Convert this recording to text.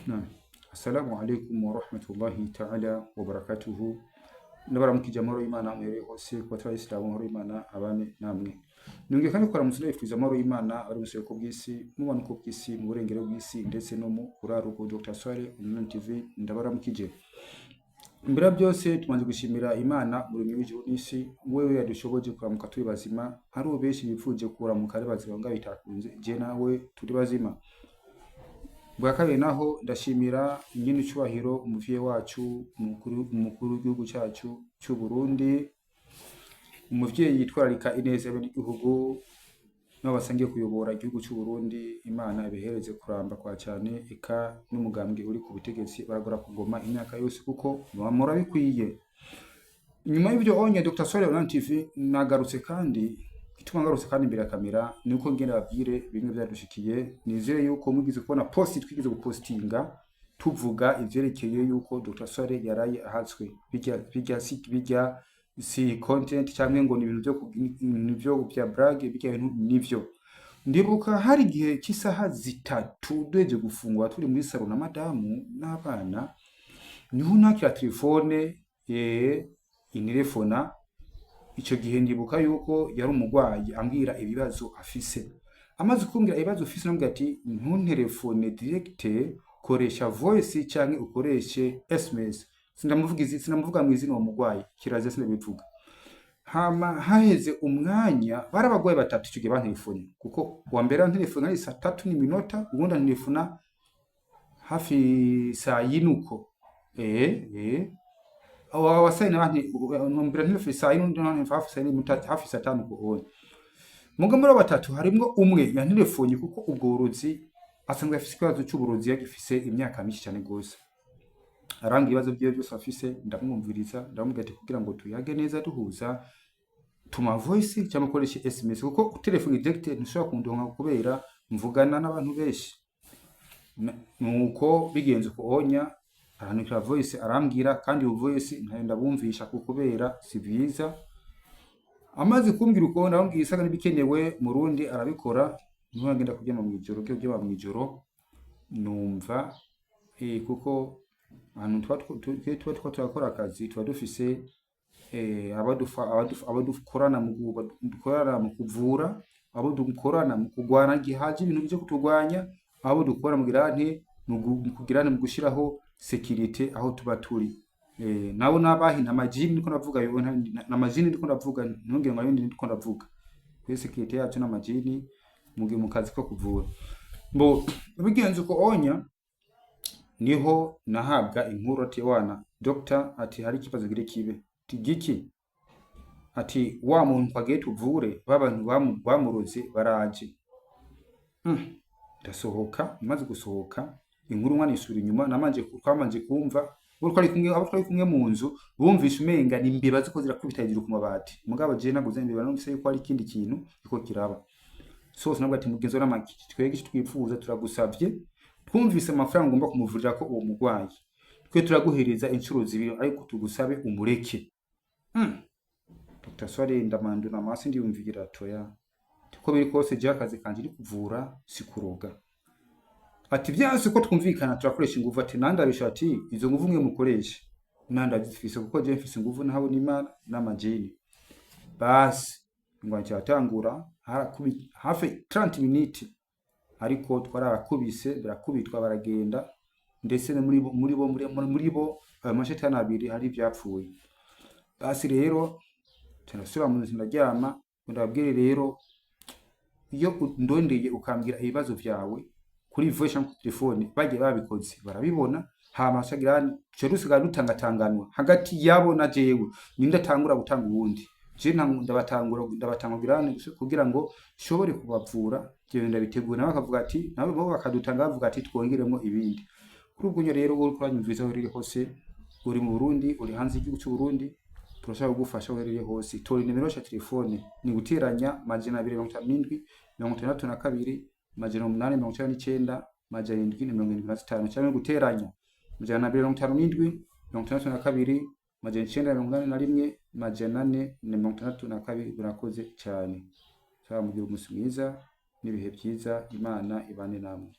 Naam. Assalamu alaikum warahmatullahi ta'ala wabarakatuhu. Ndabaramukije, amahoro y'Imana muhereye hose ku batari Isilamu, amahoro y'Imana abane namwe. Nongeye kandi kubaramutsa, ndabifuriza amahoro y'Imana ari mu buseruko bw'isi, mu bumanuko bw'isi, mu burengero bw'isi ndetse no mu buraruko. Dr. Swale Online TV ndabaramukije. Imbere ya byose tumaze gushimira Imana muremyi w'ijuru n'isi, wewe yadushoboje kuramuka turi bazima. Hari benshi bipfuje kuramuka ari bazima ngo bitakunze, je nawe turi bazima. Bwa kabiri naho ndashimira nyine icubahiro umuvyeyi wacu umukuru w'igihugu cyacu cy'u Burundi, umuvyeyi yitwararika ineza y'abenegihugu n'abo basangiye kuyobora igihugu cy'u Burundi. Imana ibihereze kuramba kwa cyane, eka n'umugambwe uri ku butegetsi baragora kugoma imyaka yose kuko murabikwiye. Nyuma y'ibyo onye, Dr. Swale Online TV nagarutse, kandi ituma ngarutse kandi imbere ya kamera ni uko ngenda babwire bimwe byadushikiye. Nizere yuko mugize kubona post twigeze gupostinga tuvuga ivyerekeye yuko Dr. Swale yaraye ahatswe. Bijya bijya si bijya si content cyangwa ngo ni ibintu byo byo bya blague, bijya bintu nivyo. Ndibuka hari igihe cy'isaha 3 duheje gufungura, turi muri salon na madamu n'abana, niho nakira telefone intelefona. Icyo gihe ndibuka yuko yari umurwayi, ambwira ibibazo afise. Amaze kumbwira ibibazo afise, namubwira ati: "Ntuntelefone direct, koresha voice cyangwa ukoreshe SMS." Sindamuvuga izi, sinamuvuga mu izina uwo murwayi, kiraza sinabivuga. Hama haheze umwanya, bari abagwayi batatu icyo gihe bantelefone, kuko uwa mbere antelefona ari saa 3 n'iminota, ubundi antelefona hafi saa 4 uko. Abo wasayina bantu mbere antelefona saa 4, undi antelefona hafi saa 4 n'iminota, hafi saa 5 uko. Onye muga muri abo batatu harimwo umwe yantelefone kuko ubwo burozi asanzwe afise ikibazo c'uburozi, yagifise imyaka myinshi cyane gose. Arambwira ibibazo vyiwe byose afise, ndamwumviriza, ndamubwira ati: "Kugira ngo tuyage neza duhuza, tuma voice cyangwa ukoreshe SMS, kuko telefone direct ntushobora kundonka kubera mvugana n'abantu benshi." Nuko bigenze uko onya, arandikira voice arambwira, kandi iyo voice ntayo ndabumvisha kuko kubera si byiza. Amaze kumbwira uko, ndamubwira isaga n'ibikenewe mu rundi arabikora. Niho agenda kuryama mw'ijoro, ugiye kuryama mw'ijoro numva kuko ahantu tuba tuba turakora akazi tuba dufise abadukorana mu dukorana mu kuvura, abo dukorana mu kurwana igihe haje ibintu byo kuturwanya, abo dukora mu girante mu kugira mu gushiraho sécurité aho tuba turi. Nabo nabahi namajini ndiko ndavuga yo, namajini ndiko ndavuga, ntungire ngo ayindi ndiko ndavuga kuri sécurité yacu n'amajini mu gihe mu kazi ko kuvura. Mbo bigenze uko onya, niho nahabwa inkuru ati: "Wana doctor," ati, "hari ikibazo gire kibe." Ati: "Giki?" Ati: "Wa muntu twagiye tuvure, ba bantu bamuroze baraje." Ndasohoka, maze gusohoka inkuru mwana isubira inyuma, namanje twamanje kumva abo twari kumwe mu nzu bumvishe umenga ni imbeba ziko zirakubita hejuru ku mabati. Mugabo je naguze imbeba, numvise yuko hari ikindi kintu kiko kiraba. So sinabwo ati: "Mugenzi n'amaki, twebwe icyo twifuza, turagusavye, twumvise amafaranga ugomba kumuvurira ko uwo murwayi, twe turaguhereza inshuro 2, ariko tugusabe umureke." Dr. Swale ndamandura amasi, ndiyumvira toya, ko biri kose je akazi kanje iri kuvura, si kuroga. Ati: "Vyanse ko twumvikana, turakoresha inguvu." Ati: "Nandabisha." Ati: "Izo nguvu mwe mukoresha nandazifise, kuko je mfise inguvu nahawe n'Imana n'amajini." Basi ngo cyatangura hafi 30 minutes, ariko twarabakubise, barakubitwa baragenda, ndetse no muri bo ayo mashetani abiri hari ivyapfuye. Basi rero turasubira mu nzu, ndaryama. Ngo ndababwire rero, iyo ndondeye ukambwira ibibazo vyawe kuri voice canke kuri telefone, bagiye babikoze barabibona. Hama cagira tuca dusigara dutangatanganwa hagati yabo na jewe, ninde atangura gutanga uwundi. Je ndabatangura kugira ngo nshobore kubavura, jewe ndabitegura, nabo bakavuga ati, nabo bo bakadutanga bavuga ati: "Twongeremo ibindi." Kuri ubwo rero uriko uranyumviriza aho uherereye hose, uri mu Burundi, uri hanze y'igihugu c'u Burundi, turashaka kugufasha. Aho uherereye hose, tora inimero ya telefone, ni guteranya 257 62 899 775, cyangwa guteranya 257 62 981 462. Murakoze cyane. Sawa, mugire umunsi mwiza n'ibihe byiza, Imana ibane namwe.